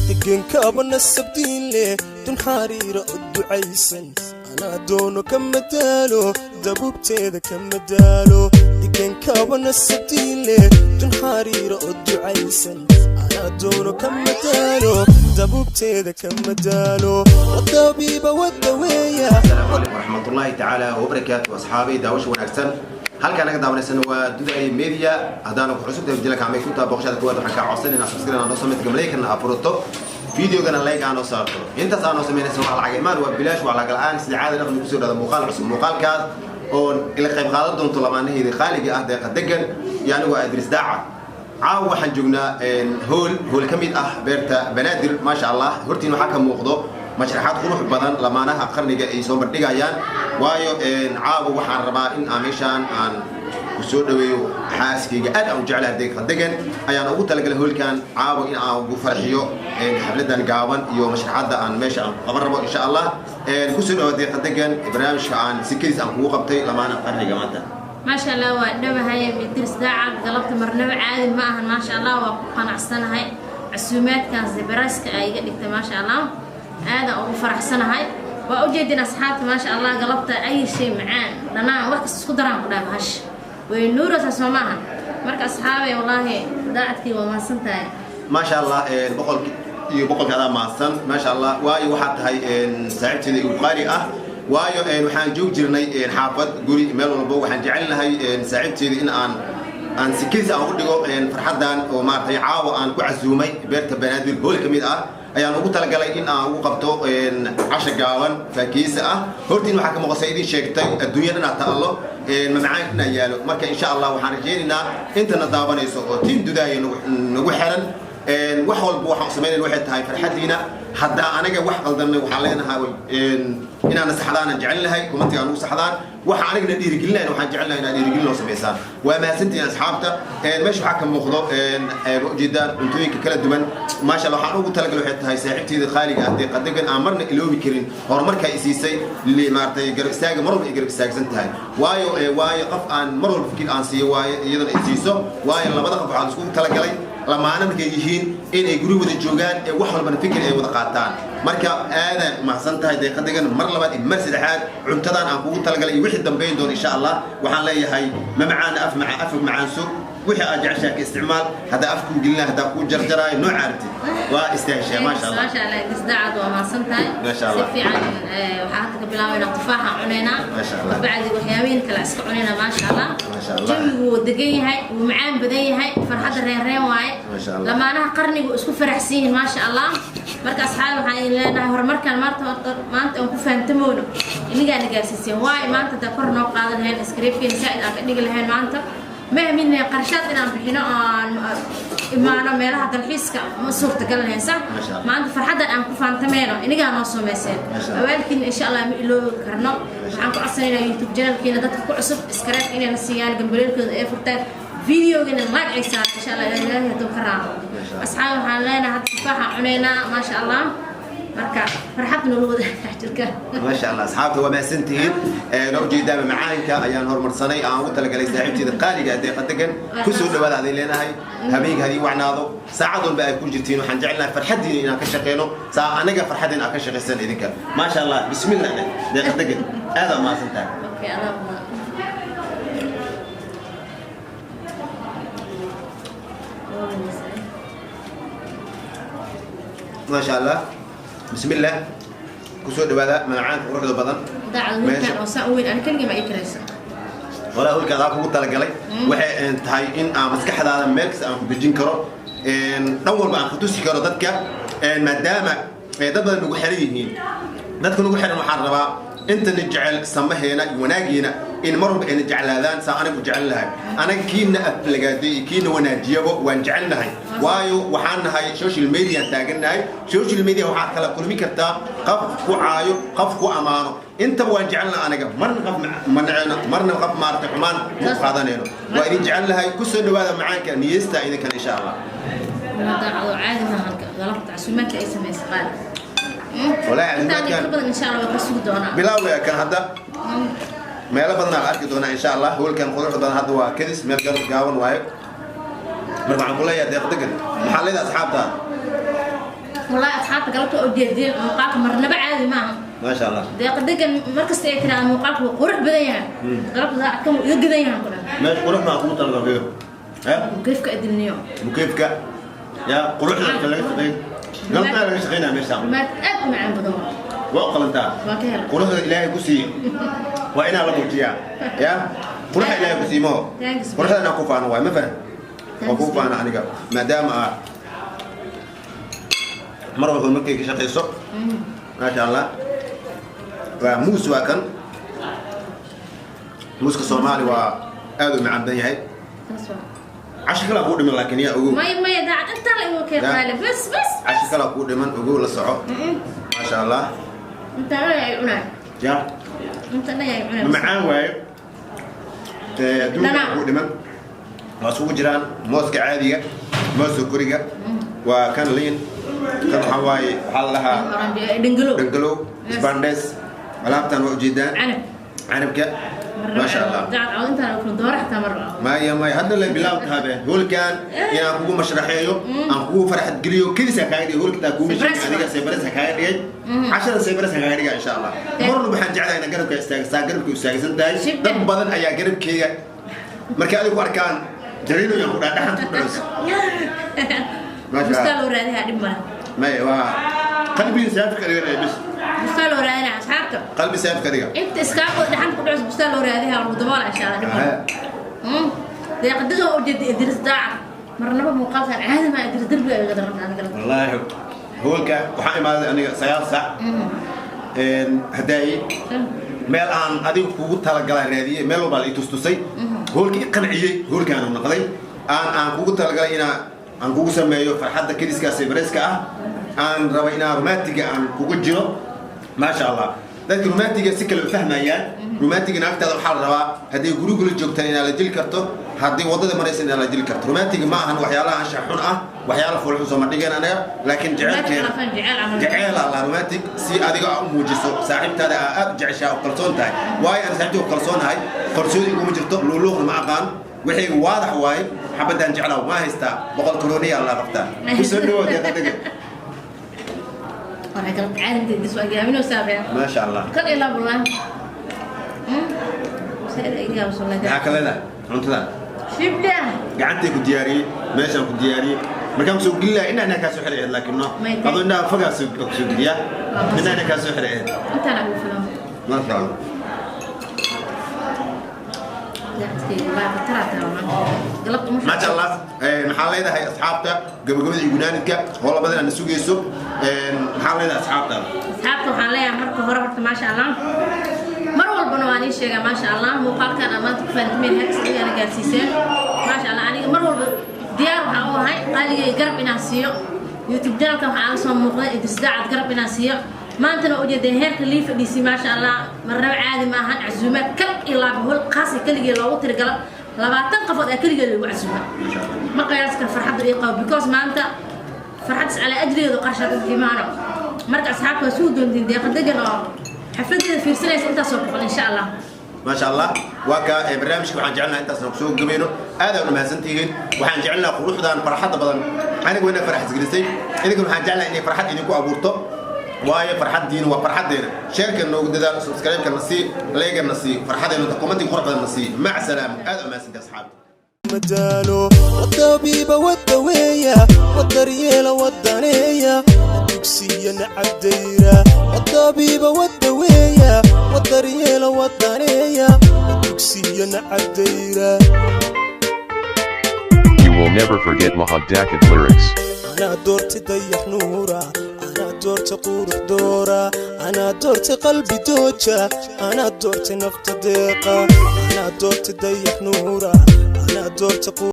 Degenkaaba nasabdiinleh, dun xariira oo ducaysan, anaa doono kama daalo, dabuubteeda kama daalo. Degenkaaba nasabdiinleh, dun xariira oo ducaysan, anaa doono kama daalo, dabuubteeda kama daalo, wadabiiba wadaweeya. Asalaamu calaykum waraxmatullaahi tacaala wabarakaatu, asxaabay. Daawasha wanaagsan. Halkaan naga daawanaysan waa Dudaay Media. Haddaana ku cusub tahay jila kacmay ku taa booqashada kuwaad, waxaan kaa codsan inaad subscribe aan noo samayto, gamleykana aad furato, videogana like aan noo saarto. Intaas aan noo samaynaysa waa lacag imaan, waa bilaash, waa lacag la'aan. Sida caada dhaqan kusoo dhada muuqaal cusub, muuqaalkaas oo ila qayb qaadan doonto lamaanaheeda qaaliga ah, Deeqa Degan iyo anigu Idris Daaca. Caawa waxaan joognaa hool hool ka mid ah beerta Banaadir. Maasha Allah, hortiin waxaa ka muuqdo mashraxaad qurux badan, lamaanaha qarniga ay soo bandhigayaan. Waayo caawa waxaan rabaa in aan meeshaan aan ku soo dhaweeyo xaaskayga aad aan u jeclahay, Deeqa Degan. Ayaan ugu talagalay hoolkan caawa in aan ugu farxiyo xafladan gaaban iyo mashraxadda aan meesha aan qaban rabo, insha Allah. Kusoo dhawa, Deeqa Degan, barnaamijka aan sikadiis aan kugu qabtay, lamaanaha qarniga maanta. Maasha Allah, waa dhawahay, Idris Daacad. Galabta marnabo caadi ma ahan. Maasha Allah, waa ku qanacsanahay casuumaadkan surprise-ka ay iga dhigtay. Maasha Allah, aadaan ugu faraxsanahay. Waa ujeedin, asxaabta. Maasha Allah, galabta ay shay macaan dhanaan wax kasta isku daraan ku dhaha, bahash way nuuraysaa, soo maaha? Marka asxaabay, wallaahi daacadkii waa mahadsan tahay. Maasha Allah, boqol iyo boqolka adaa mahadsan. Maasha Allah, waayo waxaad tahay saaxiibteeda igu qaali ah. Waayo waxaan joogi jirnay xaafad, guri, meel walbo. Waxaan jecelnahay saaxiibteeda in aan sikadiis aan ugu dhigo farxaddan oo maaragtay caawa aan ku casuumay beerta Banaadir. Hool ka mid ah ayaan ugu talagalay in aan ugu qabto casha gaaban faakiisa ah. Hortiin waxaa ka muuqasa idin sheegtay adduunya dhan taallo, mamacaan dhan yaalo. Marka insha Allah waxaan rajaynaynaa intana daawanayso oo team Dudaaya nagu xiran, wax walba waxaan samaynayna waxay tahay farxadiina. Haddaa anaga wax qaldanay, waxaan leenahay inaana saxdaanan jecelnahay, comment-iga aan ugu saxdaan. Waxa anigana dhiirigelinayna, waxaan jecelnahay inaad dhiirigelin noo samaysaan. Waa mahadsantihiin, asxaabta. Meesha waxaa ka muuqdo, ujeedaan, cuntooyinka kala duwan. Maasha Allah, waxaan ugu talagalay waxay tahay saaxiibteyda qaaliga ah, Deeqa Degan, aan marna iloobi karin horumarka ay siisay, maaragtay garab istaaga mar walba ay garab istaagsan tahay. Waayo qof aan mar walba fikir aan siiyo, waayo iyadana ay siiso. Waayo labada qof waxaa iskugu talagalay lamaana markay yihiin inay guri wada joogaan ee wax walbana fikir ay wada qaataan. Marka aadaan umahadsan tahay, Deeqa Degan, mar labaad iyo mar saddexaad. Cuntadan aan kugu talagalay iyo wixii dambayn doono, insha Allah, waxaan leeyahay mamacaana af maca afog macaanso. Wixii aad jeceshahay ka isticmaal. Haddaa afkuu gelina, haddaa kuu jarjaraayo, nooc aragtid waa istaaheshaa. Maasha Allah. Maasha Allah, Idris Daacad, waa mahadsan tahay. Maasha Allah. Si fiican. Waxaa hadda ka bilaabaynaa tufaaxa cunaynaa. Maasha Allah. Kabacdi waxyaabihin kale iska cunaynaa. Maasha Allah. Maasha Allah. Jawigu wuu degan yahay, wuu macaan badan yahay, farxadda reerreen waaye. Maasha Allah. Lamaanaha qarnigu isku faraxsan yihiin, maasha Allah. Marka asxaabi, waxaan idin leenahay horumarkan maanta aan ku fahantamoono inigaa na gaarsiiseen. Waayo maanta haddaa kor noo qaadan lahayn, subscribe-keena saa'id aan ka dhigi lahayn, maanta ma haminay qarshaad inaan bixino oo aan imaano meelaha dalxiiska, ma suurtagal lahayn, sax? Maasha Allah. Maanta farxaddan aan ku faantameyno inigaa noo sameyseen. Maasha Allah. Awaalkiina insha Allah ma iloobi karno. Waxaan ku codsanaynaa YouTube channelkiina dadka ku cusub subscribe inay na siiyaan, gambaleelkooda ay furtaan, videogina like ay saaraan, insha Allah, Ilaahay hadduu ka raaco. Maasha Allah. Asxaab, waxaan leenahay hadda tufaaxa cunaynaa. Maasha Allah, marka farxad noola wada jirka. Maasha Allah, asxaabta, waa mahadsantihiin. Noo ujeedaa macaanka ayaan horumarsanay aan ugu talagalay saaxiibteeda qaaliga ah, Deeqa Degan. Kusoo dhawaada aday leenahay. Habeenka hadii wacnaado, saacad walba ay ku jirtiin, waxaan jecelnahay farxaddiina inaan ka shaqeyno, saa anaga farxaddiina aad ka shaqaysan idinka. Maasha Allah, bismillah. Deeqa Degan, aad aa mahadsan tahay. Okay, Allah. Maasha Allah, bismillah. Kusoo dhawaada macaanka quruxda badan. Daacad, wiilkan oo saa u weyn ani keligii ma ii karaysa. Walaa hulka adaa kugu talagalay. Waxay tahay in aan maskaxdaada meel kasta aan ku dejin karo, dhan walba aan ku tusi karo dadka, maadaama dad badan nagu xiran yihiin. Dadka nagu xiran waxaan rabaa intana jecel samaheena iyo wanaageena in mar walba ayna jeclaadaan saa anigu jecel lahay. Anaga kiina aflagaaday iyo kiina wanaajiyabo waan jecelnahay. Waayo waxaan nahay social media taagannahay. Social media waxaad kala kulmi kartaa qof ku caayo, qof ku amaano, intaba waan jecelnahay. Anaga marna qof ma naceyno, marna qof maaragtay xumaan ma u qaadanayno. Waa idin jecelnahay. Kusoo dhawaada macaanka niyeysta idinkan, insha Allah. Daacad oo caadi maahan galabta casuumaadka ay samaysa qaali. Walaahi intaan casuumaadkan ka badan insha Allah waa ka sugi doonaa. Bilaawaya kan hadda. Meelo badan aan arki doonaa, insha Allah. Hoolkan quruxda badan hadda waa kadis, meel gaaban waaye. Marka waxaan ku leeyahay, Deeq Degan, maxaa leedahay asxaabtaada? Wallahi asxaabta, galabta oo jeedeen muuqaalka marnaba caadi maaha. Maasha Allah. Deeqa Degan markasta ay tiraa muuqaalka wuu qurux badan yahay, galabta daacadkan wuu iga gadan yahay ku dhan. Meesha qurux maa kugu talagalay? Mukeyfka adilniyo. Mukeyfka ya quruxda laga shaqeey, galabtaa laga shaqeynaya meesha. Maad aad u macaan badan waa. Waa u qalantaa. Waa ka helay. Quruxda Ilaahay ku siiyey waa inaa la muujiyaa. Ya quruxda Ilaahay ku siiyey maho. Thanks. Quruxda inaan ku faano waay, ma fahan? Waa ku faano aniga, maadaama aa mar walba markay ka shaqeyso. Maasha Allah, waa muus, waa kan muuska Soomaali, waa aad u macaan badan yahay. Taas waa. Casho kalaa kuu dhiman, laakiin yaa ogow. Maya, maya, daacad, intaa la igu keen qaale, bas bas. Casho kalaa kuu dhiman, ogow, la soco. Maasha Allah. Intaa dhan ay cunay. Ya. Inta dhan ay cunay. Macaan waaye. Adduunka Dhanaan. kuu dhiman waa isugu jiraan mooska caadiga, mooska guriga, waa kan liin, kan waxaa waaye, waxaa la dhahaa dhangalo. Dhangalow. Yes. Isbaandhees, alaabtan waa ujeedaan. Canab. Canabka, maasha Allah. Daacad cawd intaan ukuna doora xataa mar. Maya, maya, hadda la bilaab tahabe hoolkan inaan kugu mashraxeeyo, aan kugu farxad geliyo, kelisaa kaaga dhigay hoolka taa kugu Surprise. Adiga surprise kaaga dhigay, cashada surprise kaaga dhigay, insha Allah. Mar walba waxaan jeclahay inaan garabka istaagsaa, garabka istaagsan tahay. Shibbe. Dad badan ayaa garabkeyga markay adigu arkaan jariinoyan ku dhaa dhaxanta ku dhacayso. Maasha Bustaa Allah. loo raadiyaa, dhib male. Maya, waa qalbiga saafi ka dhiganaya bis. Bustaa loo raadinaya, asxaabta. Qalbi saafi ka dhiga. Inta iskaaqo dhaxanta ku dhacayso bustaa loo raadiyaa, lagu daboola, insha Allah, dhib male. Deeqadada oo ujeeda Idris daacad marnaba muuqaalkan caadi maa, Idris darbiga iga daran aniga. Wallaahi hoolka waxaan imaaday aniga 9 sac hadaayi meel aan adiga kugu talagalay raadiyey, meel walbaa la i tustusay, hoolka i qanciyey, hoolkaanu noqday aan kugu talagalay inaa aan kugu sameeyo farxadda keliska surprise-ka ah. Aan raba inaa romantic-ga aan kugu jiro. Maasha Allah, dadka romantic-ga si kale u fahmayaan. Romantic-ga naagtaada waxaa la rabaa hadday gurigula joogtaan inaad la jili karto, haddii waddada maraysa inaad la jili karto. Romantic-ga ma ahan waxyaalaha anshax xun ah, waxyaala foolxun sooma dhigeen anaga, laakiin jecelkeena jeceel allah. Romantic si adiga aa u muujiso saaxiibtaada aa aad u jeceshaa oo kalsoon tahay. Waayo, aan saaxiibtii u kalsoonahay, qarsoodi iguma jirto, luuluuqna ma aqaan, wixii waadax waaye. Xabadaan jeclaa ma haystaa, 100 karooniya la qabtaa. Kusoo dhawow, Deeqadega. Waxay kala caalamta Idris waa gaaminoo saabeen. Maasha Allah. Kal ilaa wallahi sayda iga wallahi. Maxaa ka leedahay cuntada? Shibda. Gacantay ku diyaariyey, meeshaan ku diyaariyey, markaan kusoo geli lahaa indhaha kaa soo xiri ahayd, laakiin no May adoo indhaha fagaa soo kusoo geliyaa, indhaha kaa soo xiri ahayd. Intaan ugu filan. Maasha Allah. Daacadkayga wallahi khataraad tahay wallahi galabta ma. Maasha Allah. Maxaa leedahay asxaabta gabagabada iyo gunaanidka? Hoola badan aad na sugayso. Maxaa leedahay asxaabta? Asxaabta waxaan leeyahay marka hore horta, maasha Allah, mar walbana waan ii sheegaa, maasha Allah, muuqaalkan aad maanta ku faantimeen hex ayaana gaarsiiseen. Maasha Allah, aniga mar walba diyaar waxaan u ahay qaaligay garab inaan siiyo. YouTube channelkan waxaa aga soo muuqday Idris Daacad, garab inaan siiyo. Maantana ujeedeen heerka lii fadhiisay. Maasha Allah, marnaba caadi ma ahan. Casuumaad kal iyo laaba, hol qaasi keligee loogu tirigalo, 20 qofood aa keligee loogu casuuma. Ma qiyaas kara farxadda ii qabo, because maanta farxaddas calaa ajrigeedu qarshaad u imaano. Marka asxaabta waa sugi doontiin Deeqa Degan oo xafladeeda fiirsanaysa intaasoo boqol, insha Allah. Maasha Allah, waa ka barnaamijka. Waxaan jecelnahay intaasna kusoo gabayno. Aad aad u mahadsantihiin. Waxaan jecelnahay quruxdan farxadda badan aniga wayna farxad isgelisay, idinka waxaan jecelnahay inay farxad idinku abuurto, waayo farxaddiina waa farxaddeena. Share-ka noogu dadaal, subscribe-ka na sii, like-ga na sii, farxadeena comment-iga qurux badan na sii. Mac salaama, aad u mahadsantihi asxaabta. Madaalo wadabiiba wadaweeya wadaryeela wadaneeya dugsiya nacabdayra wadabiiba wadaweeya wadaryeela wadaneeya dugsiya nacabdayra. You will never forget Mahad lyrics. Anaa doortay dayax nuura, anaa doortay qurux doora, anaa doortay qalbi dooja, anaa doortay nafta deeqa, anaa doortay dayax nuura, anaa doortay.